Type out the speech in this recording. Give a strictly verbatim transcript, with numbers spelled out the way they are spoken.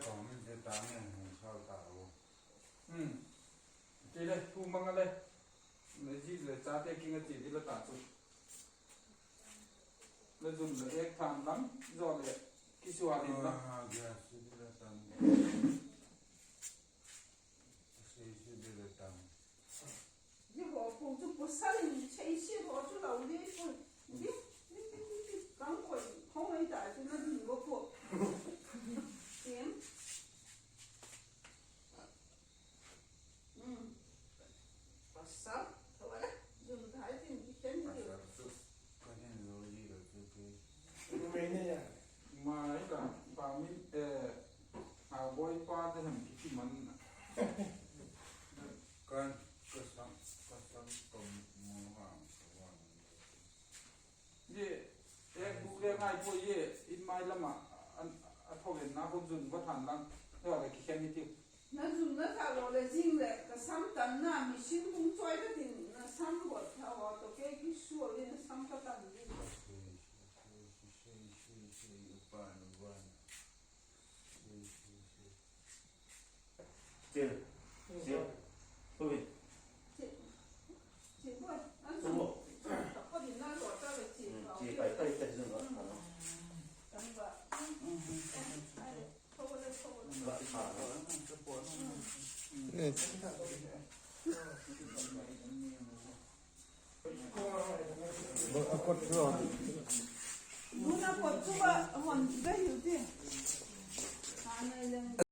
Kong min te ta nge hung sao ta o. Hmm. Ti le, tu mang le. Le ji le cha te king a ti di le ta chu. Le jun le ek tham lam, jo le kisua lim lam. Ah, gas di le tam. Sei sei di le tam. Ji ho pu chu pu sa le sei sei ho chu lau di pu. Di, di, di, di, di. Kang koi, hong ai ta chu na di go pu. Sim. Hmm. Pasal, tawala, jun thai tin, ken ni. Pasal tu, kahin lo ji lo tu ke. Mai ka, pa min, eh, a boy pa te ham kiti man. Kan, kasam, kasam kom mo ha, kawan. Ye, eh, bu le ngai po ye, in mai lama, an, a thogen na hon jun va than lang, he wa le ki khen ni ti. Na jun na tha lo le jing le, ka sam tan na, machine hung choi ka tin, na sam bot tha wa to ke ki suol le na sam ka tan di. Sil. Sil. Sil. Sil. Sil. Sil.